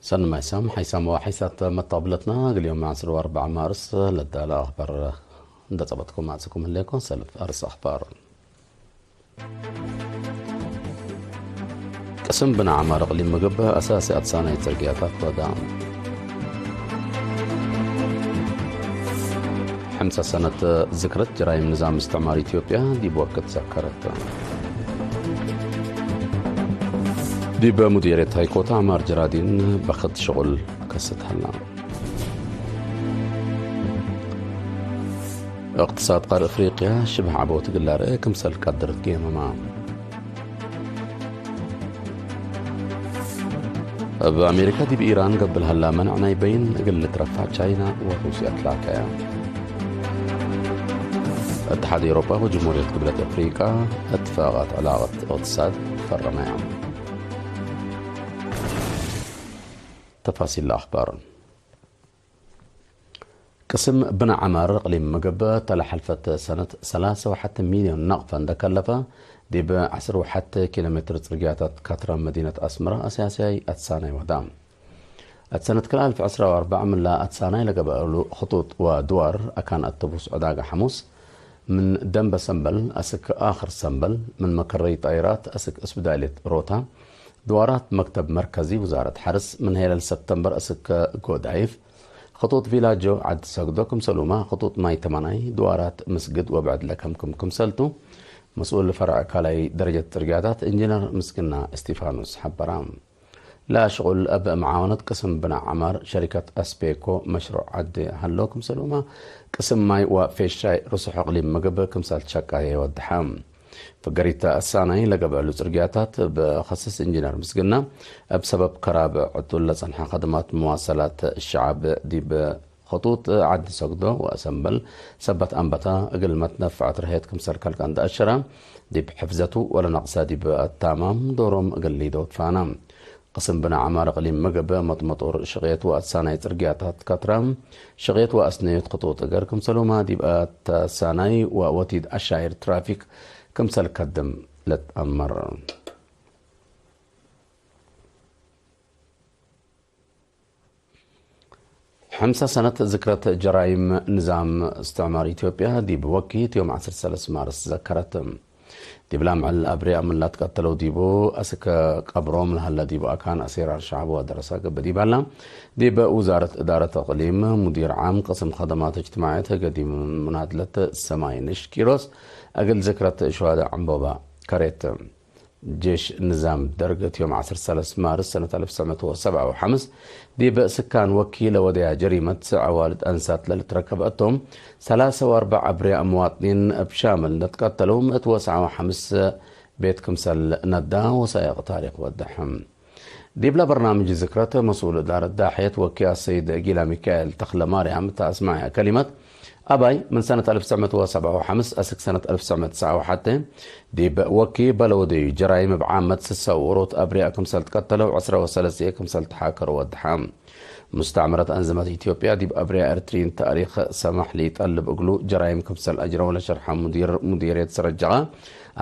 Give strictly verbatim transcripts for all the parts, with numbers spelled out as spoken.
ሰኒ ማይ ሳም ሓይሳም ወሓይሳት መጣብለትና፣ እግል ዮም ዐስር ወአርበዕ ማርስ ለዳለ አኽባር እንዴ ጸበጥኩም አጽእኩም ህሌኮ። ሰልፍ አርስ አኽባር። ቅስም ብነ ዐማር እቅሊም ምግብ አሳሲ አትሳናይ ጽርግያታት ወዳ። ሕምሰ ሰነት ዝክረት ጀራይም ንዛም እስትዕማር ኢትዮጵያ ዲብ ወቅት ዘከረት። ዲብ ሙዲርየት ሃይኮት ዐማር ጀራዲን በክት ሽቁል ከስት ሀላ። እቅትሳድ ቃር አፍሪቅያ ሽብህ ዐቦት እግል ለአርአ ክምሰል ቀድር ትጌመመ። እብ አሜሪካ ዲብ ኢራን ገብእ ለሀላ መነዕ ናይ በይን እግል ልትረፈዕ ቻይና ወሩስያ ትላከየ። እትሓድ ኤውሮጳ ወጅምሁርየት ግብለት አፍሪቃ እትፋቃት ዕላቀት እቅትሳድ ፈረመያ። ተፋሲል ለአኽባር። ቅስም ብነ ዐማር እቅሊም ምግብ፣ ተለ ሐልፈት ሰነት ሰላሰ ወሐተ ሚልዮን ናቅፈ እንዴ ከለፈ፣ ዲብ ዐስር ወሐተ ኪሎ ሜትር ጽርግያታት ካትራ መዲነት አስመረ አሳስያይ አትሳናይ ወዳ። እት ሰነት ክልኤ አልፍ ዕስራ ወአርበዕ ምንላ አትሳናይ ለገብአ እሉ ክጡጥ ወድዋር አካን አተቡስ ዕዳጋ ሐሙስ፣ ምን ደንበ ሰምበል አስክ አክር ሰምበል፣ ምን መከረይ ጣይራት አስክ እስብዳልየት ሮታ፣ ድዋራት መክተብ መርከዚ ውዛረት ሐርስ፣ ምን ሄለል ሰብተምበር አስክ ጎዳይፍ፣ ክጡጥ ቪላጆ ዐዲ ሰግዶ ክምሰሉመ፣ ክጡጥ ማይ ተማናይ፣ ድዋራት ምስግድ ወብዕድ ለከምክም ክምሰልቱ፣ መስኡል ፈርዕ ካልኣይ ደረጀት ጽርግያታት እንጂነር ምስግና እስቲፋኖስ ሐበራ። ለሽቁል እብ መዓወነት ቅስም ብነ ዐማር ሸሪከት አስፔኮ መሽሩዕ ዐዲ ሀሎ ክምሰሉመ፣ ቅስም ማይ ወፌሻይ ርሱሕ እቅሊም ምግብ ክምሰል ትሸቃየ ወድሐ። ፍገሪት አሳናይ ለገብአሉ ጽርግያታት እብ ከስስ እንጂነር ምስግና፣ እብ ሰበብ ከራብ ዕጡል ለጸንሐ ከድማት መዋሰላት ሸዐብ ዲብ ክጡጥ ዐዲ ሰግዶ ወአሰምበል ሰበት አንበታ እግል መትነፈዐት ረሄት ክምሰል ከልቀ እንደ አሸረ፣ ዲብ ሕፍዘቱ ወለነቅሰ ዲብ አታማም ዶሮም እግል ሊደው ትፋና። ቅስም ብነ ዐማር እቅሊም ምግብ መጥመጦር ሽቅየት ወአትሳናይ ጽርግያታት ካትራ፣ ሽቅየት ወአስነዮት ክጡጥ እገር ክምሰሉመ ዲብ አትሳናይ ወወቲድ አሻይር ትራፊክ ክምሰል ከድም ልትአመር። ሕምሰ ሰነት ዝክረት ጀራይም ንዛም እስትዕማር ኢትዮጵያ ዲብ ወኪት ዮም ዐስር ሰለስ ማርስ ዘከረት። ዲብላ ምዕል አብርያ ምን ለትቀተለው ዲቡ አስክ ቀብሮም ለሀለ ዲቡ አካን አሴራር ሸዐብ ወደረሰ ገብእ ዲብ ሀላ፣ ዲብ ውዛረት እዳረት እቅሊም ሙዲር ዓም ቅስም ከደማት እጅትማዕየት ህገ ዲብ ሙናድለት ሰማይንሽ ኪሮስ እግል ዝክረት ሹሀዳእ ዕንቦባ ከሬት። ጄሽ ንዛም ደርግ እት ዮም ዐስር ሰለስ ማርስ ሰነት አልፍ ትስዕ ምእት ወሰብዓ ወሐምስ ዲብ ስካን ወኪ ለወደያ ጀሪመት አዋልድ አንሳት ለልትረከብ እቶም ሰላሰ ወአርበዕ አብርያእ መዋጥኒን እብ ሻምል እንዴ ትቀተለው ምእት ወሰብዓ ወሐምስ ቤት ክምሰል ነዳ ወሳይቅ ታሪክ ወደሐ። ዲብለ በርናምጅ ዝክረት መስኡል እዳረት ዳሕየት ወኪ አሰይድ ጊላ ሚካኤል ተክለ ማርያም እተ አስመዐየ ከሊመት፣ አባይ ምን ሰነት አልፍ ትስዕ ምእት ወሰብዓ ወሐምስ አስክ ሰነት አልፍ ትስዕ ምእት ትስዓ ወሐቴ ዲብ ወኪ በለወደዩ ጀራይም እብ ዓመት ስሰ ወሮት አብርያእ ክምሰል ትቀተለው፣ ዕስረ ወሰለስየ ክምሰል ተሓከሩ ወድሐ። ሙስተዕመረት አንዝመት ኢትዮጵያ ዲብ አብርያእ ኤርትርይን ታእሪክ ሰማሕ ለኢጠልብ እግሉ ጀራይም ክምሰል አጅረው ለሸርሐ ሙዲር ሙዲርየት ስረጀቀ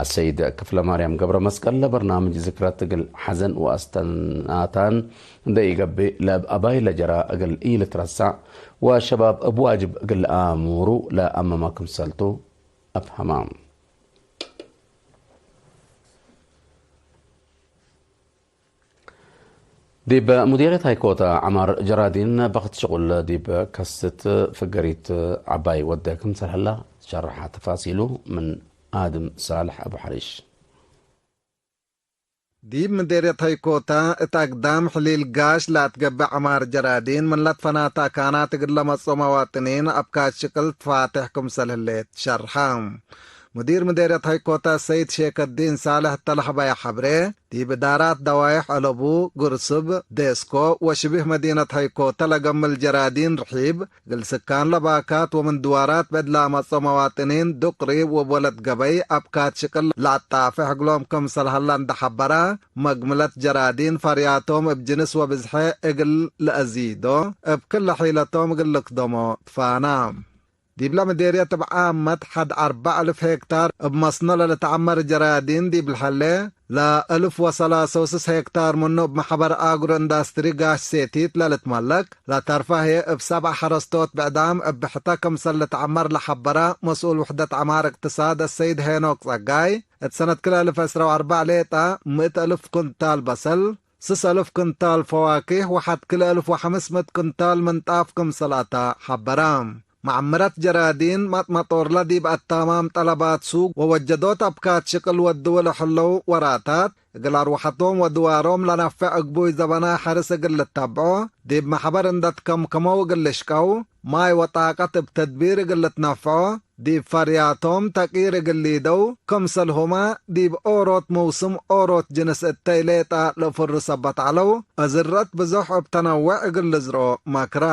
አሰይድ ክፍለማርያም ገብረመስቀል ለበርናምጅ ዝክረት እግል ሐዘን ወአስተንታን እንዴ ኢገብእ፣ ለእብ አባይ ለጀራ እግል ኢልትረሳዕ ወሸባብ እብ ዋጅብ እግል ለአሙሩ ለአመመ ክምሰልቱ አፍሀመ። ዲብ ሙዲርየት ሃይኮተ ዐማር ጀራዲን በክት ሽቁል ዲብ ከስት ፍገሪት ዐባይ ወደ ክምሰል ሀላ ሸርሐ። ተፋሲሉ ምን አድም ሳልሕ አቡ ሐሪሽ። ዲብ ምዴርየት ሀይኮታ እት አግዳም ሕሊል ጋሽ ለአትገብእ ዐማር ጀራዲን ምን ለትፈናተ አካናት እግል ለመጽኦ መዋጥኒን አብካት ሽቅል ትፋቴሕ ክምሰል ህሌት ሸርሐ። ሙዲር ምዴርየት ሀይኮታ ሰይድ ሼከዲን ሳልሕ እተ ለሀበየ ሐብሬ፣ ዲብ እዳራት ደዋይሕ አለቡ፣ ግርሱብ፣ ዴስኮ ወሽቢህ መዲነት ሀይኮተ ለገምል ጀራዲን ርሒብ፣ እግል ስካን ለባካት ወምን ድዋራት ብዕድ ለአመጽኦ መዋጥኒን ዱቅሪ ወወለት ገበይ አብካት ሽቅል ለአጣፍሕ እግሎም ክምሰል ሀላ እንዴ ሐበረ፣ መግምለት ጀራዲን ፈርያቶም እብ ጅንስ ወብዝሐ እግል ለአዚዶ፣ እብ ክለ ሒለቶም እግል ልክደሞ ትፋና። ዲብለ ምዴርየት እብ ዓመት ሐድ አርበዕ እልፍ ሄክታር እብ መስኖ ለልትዐመር ጀራዲን ዲብ ለሀሌ፣ ለእልፍ ወሰላሰ ወስስ ሄክታር ምኑ እብ መሕበር አግሮ ኢንዳስትሪ ጋሽ ሴቲት ለልትመለክ፣ ለተርፈ ህዬ እብ ሰብዓ ሐረስቶት ብዕዳም እብ ብሕተ ክምሰል ልትዐመር ለሐበረ መስኡል ውሕደት ዐማር እቅትሳድ አሰይድ ሄኖክ ጸጋይ፣ እት ሰነት ክልኤ እልፍ ዕስራ ወአርበዕ ሌጠ ምእት እልፍ ኩንታል በሰል፣ ስስ እልፍ ክንታል ፈዋኪህ ወሐት ክልኤ እልፍ ወሐምስ ምእት ክንታል ምንጣፍ ክምሰል አተ ሐበረ። መዐምረት ጀራዲን መጥመጦርለ ዲብ አታማም ጠለባት ሱቅ ወወጀዶት አብካት ሽቅል ወድው ለህለው ወራታት፣ እግል አርወሐቶም ወድዋሮም ለነፍዕ እግቡይ ዘበናይ ሐርስ እግል ልተብዖ፣ ዲብ መሕበር እንደ ትከምከመው እግል ልሽቀው፣ ማይ ወጣቀት እብ ተድቢር እግል ልትነፍዖ፣ ዲብ ፈርያቶም ተቂር እግል ሊደው፣ ክምሰልሁመ ዲብ ኦሮት መውስም ኦሮት ጅንስ እተይ ሌጠ ለእፍሩ ሰበት ዐለው፣ እዝረት ብዞሕ እብ ተነዌዕ እግል ልዝርኦ መክረ።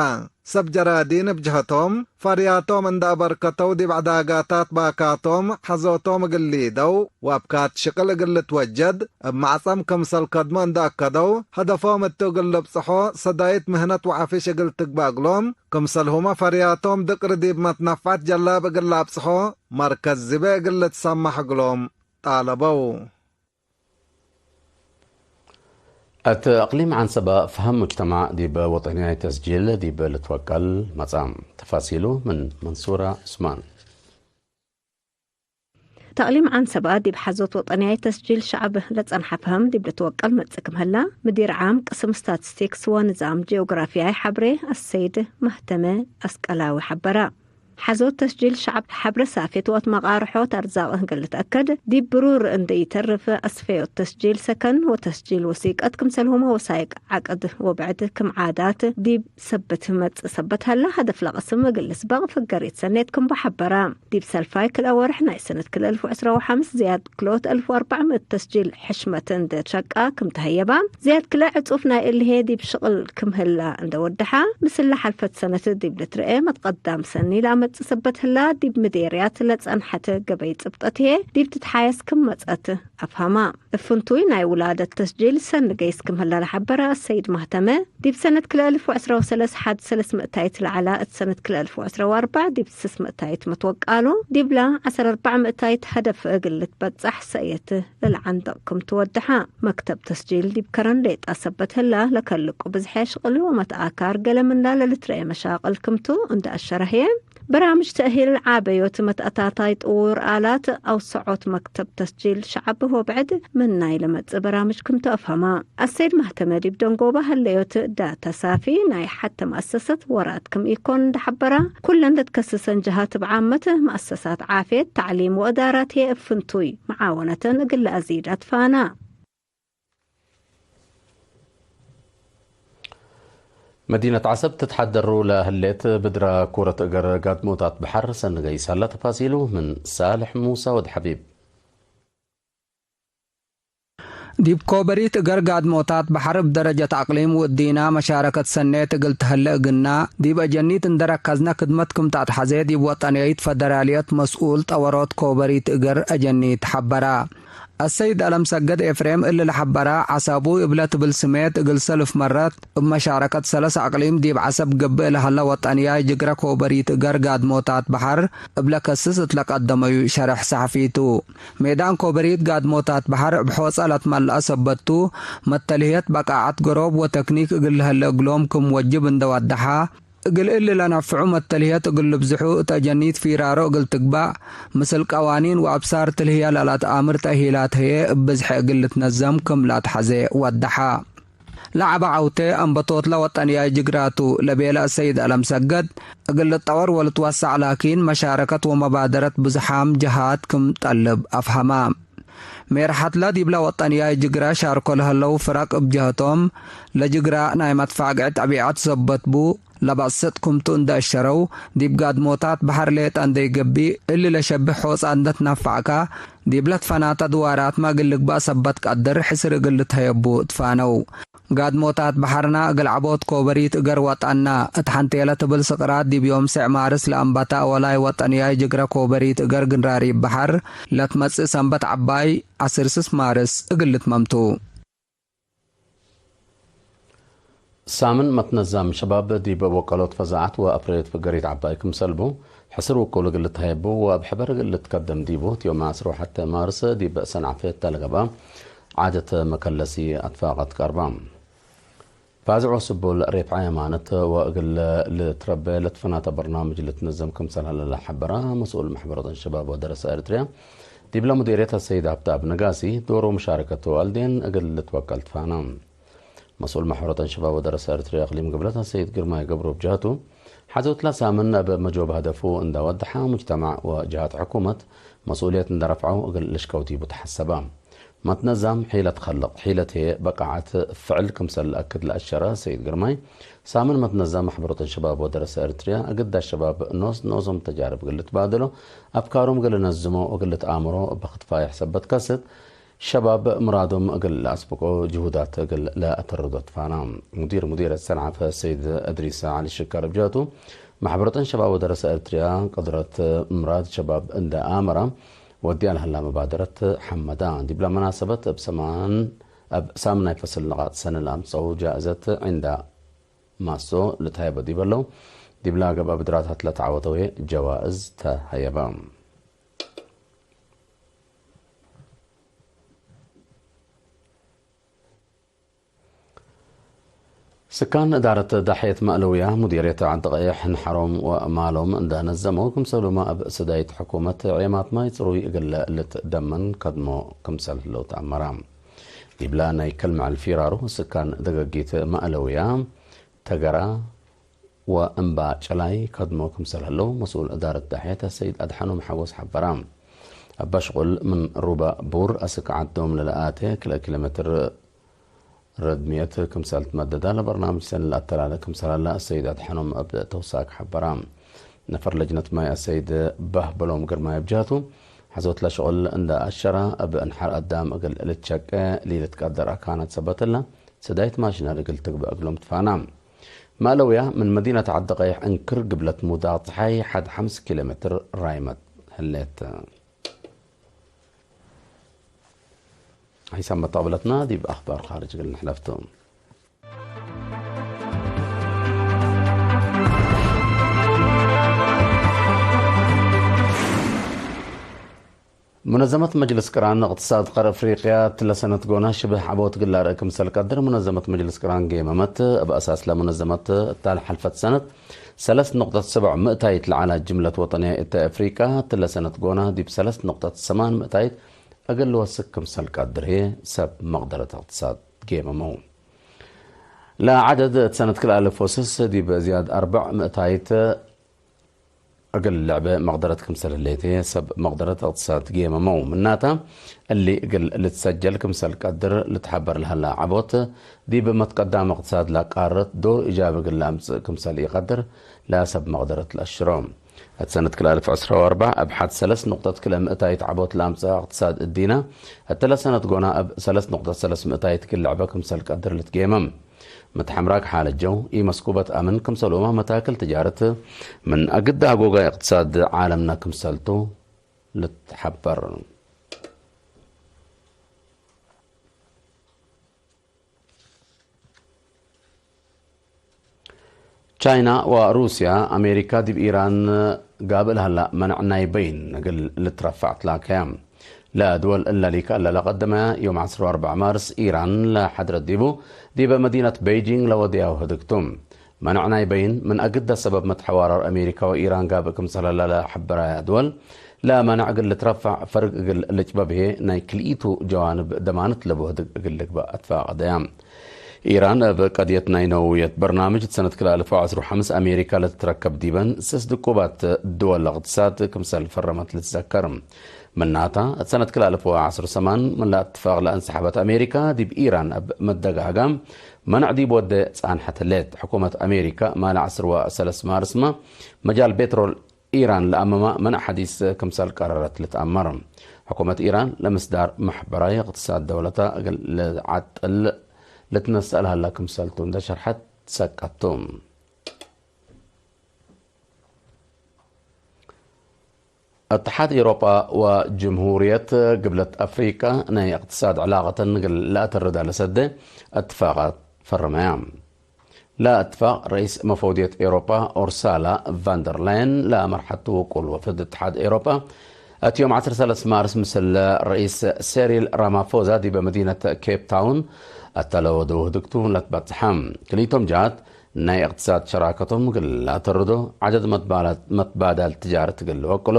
ሰብ ጀራዲን እብ ጀሀቶም፣ ፈርያቶም እንደ አበርከተው ዲብ ዕዳጋታት ባካቶም ሐዞቶም እግል ሊደው ወአብካት ሽቅል እግል ልትወጀድ እብ መዕጸም ክምሰል ከድሞ እንደ አከደው፣ ሀደፎም እቱ እግል ልብጽሖ ሰዳይት ምህነት ወዐፊሽ እግል ትግበእ እግሎም፣ ክምሰልሁመ ፈርያቶም ድቅር ዲብ መትነፍዐት ጀላብ እግል ለአብጽሖ መርከዝ ዝቤ እግል ልትሰመሕ እግሎም ጣለበው። እት አቅሊም ዐንሰበ ፈሀም ሙጅተማዕ ዲብ ወጠንያይ ተስጂል ዲብ ልትወቀል መጽአ። ተፋሲሉ ምን መንሱረ ዑስማን። ተቅሊም ዐንሰበ ዲብ ሐዞት ወጠንያይ ተስጂል ሸዐብ ለጸንሐ ፈሀም ዲብ ልትወቀል መጽእ ክም ህላ፣ ምዲር ዓም ቅስም ስታትስቲክስ ወንዛም ጂኦግራፊያይ ሐብሬ አሰይድ ማህተመ አስቀላዊ ሐበረ። ሐዞት ተስጂል ሸዐብ ሐብረ ሳፌት ወአትመቃርሖት አርዛቅ እግል ልትአከድ፣ ዲብ ብሩር እንዴ ኢተርፍ፣ አስፈዮት ተስጂል ሰከን ወተስጂል ወሲቀት ክምሰልሁመ ወሳይቅ ዐቅድ ወብዕድ ክም ዓዳት ዲብ ሰብት መጽእ ሰበት ሀላ፣ ሀደፍ ለቅስም እግል ልስበቅ ፍገሪት ሰኔት ክም በሐበረ። ዲብ ሰልፋይ ክልኤ ወርሕ ናይ ሰነት ክልኤ እልፍ ወዕስራ ወሐምስ ዝያድ ክልኦት እልፍ ወአርበዕ ምእት ተስጂል ሕሽመት እንዴ ሸቃ ክም ተሀየባ፣ ዝያድ ክልኤ ዕጹፍ ናይ እሊ ህዬ ዲብ ሽቅል ክም ህላ እንዴ ወደሐ፣ ምስል ለሐልፈት ሰነት ዲብ ልትርኤ መትቀዳም ሰኒ ለአመጽእ ሰበት ህላ፣ ዲብ ምዴርያት ለጸንሐት ገበይ ጽብጠት ህዬ ዲብ ትትሓየስ ክም መጽአት አፍሀማ። እብ ፍንቱይ ናይ ውላደት ተስጂል ሰኒ ገይስ ክም ህላ ለሐበረ አሰይድ ማህተመ፣ ዲብ ሰነት ክልኤ እልፍ ወዕስራ ወሰለስ ሐድ ሰለስ ምእታይት ለዐላ፣ እት ሰነት ክልኤ እልፍ ወዕስራ ወአርበዕ ዲብ ስስ ምእታይት መትወቃሉ፣ ዲብላ ዐሰር አርበዕ ምእታይት ሀደፍ እግል ልትበጸሕ ሰእየት ለለዐንደቅ ክም ትወደሐ። መክተብ ተስጂል ዲብ ከረን ሌጣ ሰበት ህላ፣ ለከልቁ ብዝሐ ሽቅል ወመትአካር ገሌ ምንላ ለልትረኤ መሻቅል ክምቱ እንደ አሸረህየ፣ በራምጅ ተእሂል ዓበዮት መትአታታይ ጥዉር አላት አውሰዖት መክተብ ተስጂል ሸዐብ ወብዕድ ምን ናይ ለመጽእ በራምጅ ክምቱ አፍሀማ። አሰይድ ማህተመ ዲብ ደንጎበ ሀለዮት ዳታ ሳፊ ናይ ሐተ መአሰሰት ወራት ክም ኢኮን እንደ ሐበራ፣ ኩለን ለትከስሰን ጀሃት እብ ዓመት መአሰሳት ዓፍየት፣ ተዕሊም ወእዳራት ህዬ እብ ፍንቱይ መዓወነተን እግል ለአዚድ አትፋና። መዲነት ዐሰብ ትትሐደሩ ለህሌት ብድረ ኩረት እገር ጋድሞታት በሐር ሰኒ ገይስ ሀላ። ተፋሲሉ ምን ሳልሕ ሙሳ ወድ ሐቢብ። ዲብ ኮበሪት እገር ጋድሞታት በሐር እብ ደረጀት አቅሊም ወእዲና መሻረከት ሰኔት እግል ተህለ እግልና፣ ዲብ አጀኒት እንደ ረከዝነ ክድመት ክም ተአትሐዜ ዲብ ወጠንያይት ፈደራልየት መስኡል ጠወሮት ኮበሪት እገር አጀኒት ሐበራ። አሰይድ አለምሰገድ ኤፍሬም እሊ ለሐበራ ዐሳቡ እብለ ትብል ስሜት እግል ሰልፍ መረት እብ መሻረከት ሰለስ አቅሊም ዲብ ዐሰብ ገብእ ለሀለ ወጠንያይ ጅግረ ኮበሪት እገር ጋድሞታት በሐር እብለ ከስስ እት ለቀደመዩ ሸርሕ ሰሐፊቱ። ሜዳን ኮበሪት ጋድሞታት በሐር እብ ሖጸ ለትመልአ ሰበት ቱ፣ መተልህየት በቃዐት ገሮብ ወተክኒክ እግል ለሀለ እግሎም ክም ወጅብ እንደ ወደሐ፣ እግል እሊ ለነፍዑ መተልህየት እግል ልብዝሑ እት አጀኒት ፊራሮ እግል ትግባእ፣ ምስል ቀዋኒን ወአብሳር ትልህየ ለለትአምር ተእሂላት ህዬ እብ ብዝሐ እግል ልትነዘም ክም ለአትሐዜ ወደሐ። ለዐበ ዐውቴ አንበቶትለ ወጠንያይ ጅግራ ቱ ለቤለ አሰይድ አለምሰገድ፣ እግል ልጠወር ወልትወሰዕ ላኪን መሻረከት ወመባደረት ብዝሓም ጀሃት ክም ጠልብ አፍሀማ። ሜርሐትለ ዲብለ ወጠንያይ ጅግራ ሻርኮ ለህለው ፍረቅ እብ ጀህቶም፣ ለጅግራ ናይ መትፋግዒ ጠቢዐት ሰበት ቡ፣ ለበስጥ ክምቱ እንደ አሸረው፣ ዲብ ጋድሞታት በሐር ሌጠ እንደ ኢገብእ፣ እሊ ለሸብህ ሖጻ እንደ ትነፈዕካ፣ ዲብለ ትፈናተ ድዋራትመ እግል ልግበእ ሰበት ቀድር ሕስር እግል ልትሀየቡ ትፋነው። ጋድሞታት በሐርና እግል ዐቦት ኮበሪት እገር ወጠና እት ሐንቴለ ትብል ስቅራት ዲብ ዮም ስዕ ማርስ ለአንበተ አወላይ ወጠንያይ ጅግረ ኮበሪት እገር ግንራሪብ በሐር ለትመጽእ ሰንበት ዐባይ ዐስር ስስ ማርስ እግል ልትመምቱ። ሳምን መትነዛም ሸባብ ዲብ ወቀሎት ፈዛዐት ወአፍረዮት ፍገሪት ዐባይ ክምሰል ቡ፣ ሕስር ውቁል እግል ልትሀየቡ ወእብ ሕበር እግል ልትከደም ዲቡ፣ ዮም ዐስር ወሐቴ ማርስ ዲብ ሰንዐፈ እተ ለገብአ ዓደት መከለሲ አትፋቀት ቀርባ። ፋዝዕ ወስቡል ሬብሐ የማነት ወእግል ልትረበ ለትፈናተ በርናምጅ ልትነዘም ክምሰል ሀለ ለሐበረ መስኡል መሕበረት ሸባብ ወደረሰ ኤርትርያ፣ ዲብለ ሙዲርየት አሰይድ ሀብተአብ ነጋሲ፣ ዶሩ ሙሻረከት ወአልዴን እግል ልትወቀል ትፋና። መስኡል መሕበረት ሸባብ ወደረሰ ኤርትርያ እቅሊም ግብለት አሰይድ ግርማይ ገብሩ እብ ጀሀቱ፣ ሐዞትለ ሳምን እብ መጆብ ሀደፉ እንደ ወደሐ፣ ሙጅተማዕ ወጀሃት ሕኩመት መስኡልየት እንደ ረፍዐው እግል ልሽቀው ዲቡ ተሐሰበ። መትነዛም ሒለት ከልቅ፣ ሒለት ህዬ በቃዐት ፍዕል ክምሰል ለአክድ ለአሸረ ሰይድ ግርማይ፣ ሳምን መትነዛም መሕበሮተ ሸባብ ወደረሰ ኤርትርያ፣ እግዳ ሸባብ ኖስ ኖሶም ተጃርብ እግል ልትባደሎ፣ አፍካሮም እግል ልነዝሞ እግል ልትአምሮ እብ ክትፋየሕ ሰበት ከስት፣ ሸባብ ምራዶም እግል ለአስብቆ ጅሁዳት እግል ለአተርዶ ትፋና። ሙዲር ሙዲረት ሰንዓፈ ሰይድ እድሪስ ዐሊ ሽከር እብ ጀህቱ፣ መሕበሮተን ሸባብ ወደረሰ ኤርትርያ፣ ቅድረት ምራድ ሸባብ እንደ አመራ፣ ወዲያ ለሀላ መባደረት ሐመዳ፣ ዲብላ መናሰበት እብ ሰማን፣ እብ ሳምን ናይ ፈስል ንቃጥ ሰኒ ለአምጸው ጃእዘት ዒንዳ ማሶ ልትሀየበ ዲበለው፣ ዲብላ ገብአ ብድራታት ለተዐወተው ጀዋእዝ ተሀየበ። ስካን እዳረት ዳሕየት መእለውያ ሙዲርየት ዐዲ ቀይሕ ንሐሮም ወማሎም እንዳ ነዘመው፣ ክምሰሉመ እብ ስዳይት ሕኩመት ዔማት ማይ ጽሩይ እግል ልትደመን ከድሞ ክምሰል ህለው ተአመራ። ዲብላ ናይ ከልመዕል ፊራሩ ስካን ደገጊት መእለውያ ተገራ ወእምባ ጨላይ ከድሞ ክምሰል ህለው መስኡል እዳረት ዳሕየት አሰይድ አድሐኖም ሐጎስ ሐበራ። እበ ሽቁል ምን ሩበ ቡር አስክ ዐዶም ለለአቴ ክልኤ ኪሎ ሜትር ረድምየት ክምሰል ትመደዳ ለበርናምጅ ሰኒ ለአተላለ ክምሰል ሀለ አሰይድ አድሐኖም እብ ተውሳክ ሐበራ። ነፈር ለጅነት ማይ አሰይድ በህበሎም ግርማይ እብ ጀህቱ፣ ሐዞት ለሽቁል እንደ አሸራ፣ እብ እንሐር አዳም እግል ልትሸቄ ሊልትቀደር አካናት ሰበት እለ፣ ስዳይት ማሽነሪ እግል ትግበእ እግሎም ትፋና። መእለውያ ምን መዲነት ዐዲ ቀይሕ እንክር ግብለት ሙዳቅ ጸሓይ ሐድ ሐምስ ኪሎ ሜትር ራይመት ህሌት። ሒሳብ መተቅብለትና ዲብ አኽባር ካርጅ እግል ንሕለፍቱ። ሙነዘመት መጅልስ ቅራን እቅትሳድ ቀር አፍሪቅያ እትለ ሰነት ጎና ሽብህ ዐቦት እግል ለአርእ ክምሰል ቀድር ሙነዘመት መጅልስ ቅራን ጌመመት። እብ አሳስ ለሙነዘመት እታ ለሐልፈት ሰነት ሰለስ ንቅጠት ሰብዕ ምእታይት ለዐላ ጅምለት ወጠንየ እተ አፍሪቃ እትለ ሰነት ጎና ዲብ ሰለስ ንቅጠት ሰማን ምእታይት እግል ልወስክ ክምሰል ቀድር ህዬ ሰብ መቅደረት እቅትሳድ ጌመመው። ለዐደድ እት ሰነት ክልአልፍ ወስስ ዲብ ዝያድ አርበዕ ምእታይት እግል ልዕበ መቅደረት ክምሰል ህሌት ህዬ ሰብ መቅደረት እቅትሳድ ጌመመው። ምናተ፣ እሊ እግል ልትሰጀል ክምሰል ቀድር ልትሐበር ለሀላ ዐቦት፣ ዲብ መትቀዳም እቅትሳድ ለቃረት ዶር ኢጃቢ እግል ለአምጽእ ክምሰል ኢቀድር ለሰብ መቅደረት ለአሽሮ። እት ሰነት ክልአልፍ ዕስረ ወአርበዕ እብ ሐድ ሰለስ ንቅጠት ክልኤ ምእታይት ዐቦት ለአምጽአ እቅትሳድ እዲነ፣ እትለ ሰነት ጎና እብ ሰለስ ንቅጠት ሰለስ ምእታይት እግል ልዕበ ክምሰል ቀድር ልትጌመም። መትሐምራግ ሓለት ጀው፣ ኢመስኩበት አምን ክምሰልሁመ መታክል ትጃረት ምን አግደ አጎጋይ እቅትሳድ ዓለምነ ክምሰልቱ ልትሐበር። ቻይና ወሩስያ፣ አሜሪካ ዲብ ኢራን ጋብእ ለሀላ መነዕ ናይ በይን እግል ልትረፈዕ ትላከያ። ለድወል እለ ሊከ እለ ለቀደመ ዮም ዐስር ወአርበዕ ማርስ፣ ኢራን ለሐድረት ዲቡ፣ ዲበ መዲነት ቤይጂንግ ለወደያው ህድግ ቱ። መነዕ ናይ በይን፣ ምን አግደ ሰበብ መትሐዋራር አሜሪካ ወኢራን ጋብእ ክምሰል ለሐበራያ ድወል፣ ለመነዕ እግል ልትረፈዕ ፈርግ እግል ልጭበብ ህዬ፣ ናይ ክልኢቱ ጀዋንብ ደማነት ለቡ ህድግ እግል ልግበእ አትፋቀደያ። ኢራን እብ ቀድየት ናይ ነውውየት በርናምጅ እት ሰነት ክልአልፍ ወዐስር ወሐምስ አሜሪካ ለትትረከብ ዲበን፣ ስስ ድቁባት ድወል ለእቅትሳድ ክምሰል ፈረመት ልትዘከር። ምናታ፣ እት ሰነት ክልአልፍ ወዐስር ሰማን ምን ለእትፋቅ ለአንሰሐበት አሜሪካ፣ ዲብ ኢራን እብ መደጋጋም መነዕ ዲብ ወዴ ጸንሐት ህሌት። ሕኩመት አሜሪካ፣ ማለ ዐስር ወሰለስ ማርስመ፣ መጃል ቤትሮል ኢራን ለአመመ መነዕ ሐዲስ ክምሰል ቀረረት ልትአመር። ሕኩመት ኢራን ለምስዳር መሕበራይ እቅትሳድ ደውለተ እግል ልትዓጥል ልትነሰእ ለሀላ ክምሰልቱ እንደ ሸርሐት ሰቀቱ። እትሓድ ኤውሮጳ ወጅምሁርየት ግብለት አፍሪቀ ናይ እቅትሳድ ዕላቀተን እግል ለአተርዳ ለሰዴ እትፋቃት ፈረመያ። ለእትፋቅ፣ ረኢስ መፈውድየት ኤውሮጳ ኡርሳላ ቫንደርላየን ለመርሐቱ ውቁል ወፍድ እትሓድ ኤውሮጳ፣ እት ዮም ዐስር ሰለስ ማርስ ምስል ረኢስ ሴሪል ራማፎዛ ዲበ መዲነት ኬፕ ታውን እተ ለወደው ህድግቱ ለትበጽሐ። ክልኢቶም ጀሃት ናይ እቅትሳድ ሸራከቶም እግል ለአተርዶ፣ ዐደድ መትባላት-፣ መትባዳል ትጃረት እግል ልወቅሎ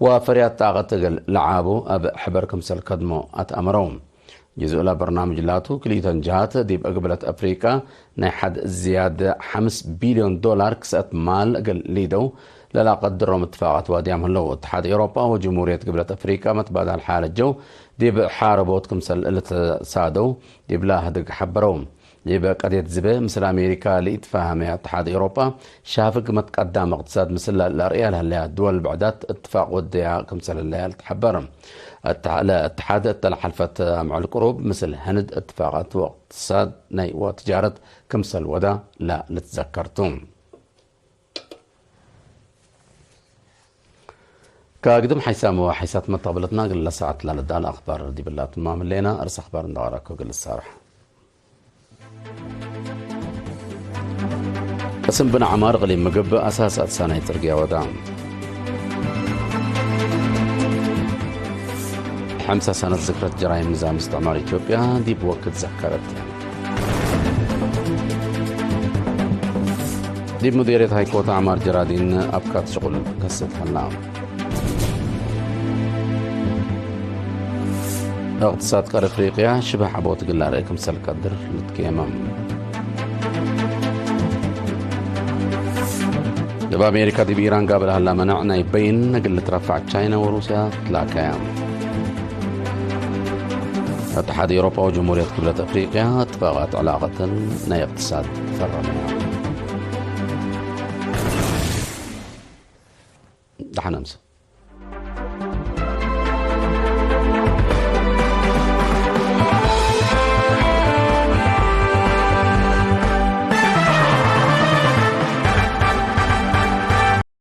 ወፈርያት ጣቀት እግል ለዓቡ እብ ሕበር ክምሰል ከድሞ አትአመረው። ጅዝእ ለበርናምጅ ላቱ፣ ክልኢተን ጀሃት ዲብ እግብለት አፍሪቃ ናይ ሐድ ዝያድ ሐምስ ቢልዮን ዶላር ክስአት ማል እግል ሊደው ለለአቀድሮም እትፋቃት ዋድያም ህለው። እትሓድ ኤውሮጳ ወጅምሁርየት ግብለት አፍሪቃ መትባዳል ሓለጀው ዲብ ሓረቦት ክምሰል ልትሳደው ዲብላ ህድግ ሐበረው። ዲብ ቀድየት ዝቤ ምስል አሜሪካ ለኢትፋሀመ እትሓድ ኤውሮጳ፣ ሻፍግ መትቀዳም እቅትሳድ ምስል ለአርእያ ለህለያ ድወል ብዕዳት እትፋቅ ወደያ ክምሰል ህለያ ልትሐበር። እት-፣ ለእትሓድ እተ ለሐልፈት አምዕል ቅሩብ ምስል ህንድ እትፋቃት ወእቅትሳድ ናይ ወትጃረት ክምሰል ወዳ ለልትዘከር ቱ። ከአግድም ሓይሳም ወሓይሳት መተቅብለትና እግል ለሰዓት ለልዳል አክባር ዲብላ ትማም ህሌና። እርስ አክባር እንደ ቀረኩ እግል ልሳርሕ። ቅስም ብን ዐማር እቅሊም ምግብ አሳስ አትሳናይ ጽርግያ ወዳ። ሐምሳ ሰነት ዝክረት ጀራይም ንዛም እስትዕማር ኢትዮጵያ ዲብ ወክድ ዘከረት። ዲብ ሙዲርየት ሃይኮት አዕማር ጀራዲን አብካት ሽቁል ከስት ሀላ። እቅትሳድ ቀር አፍሪቅያ ሽበህ ዐቦት እግል ለአርእ ክምሰል ቀድር ልትኬመም። እብ አሜሪካ ዲብ ኢራን ጋብእ ለሀላ መነዕ ናይ በይን እግል ልትረፈዕ ቻይና ወሩስያ ትላከያ። እትሓድ ኤውሮጳ ወጅምሁርየት ክብለት አፍሪቅያ እትፋቃት ዕላቀተን ናይ እቅትሳድ ፈረመያ። ደሐን አምሰ።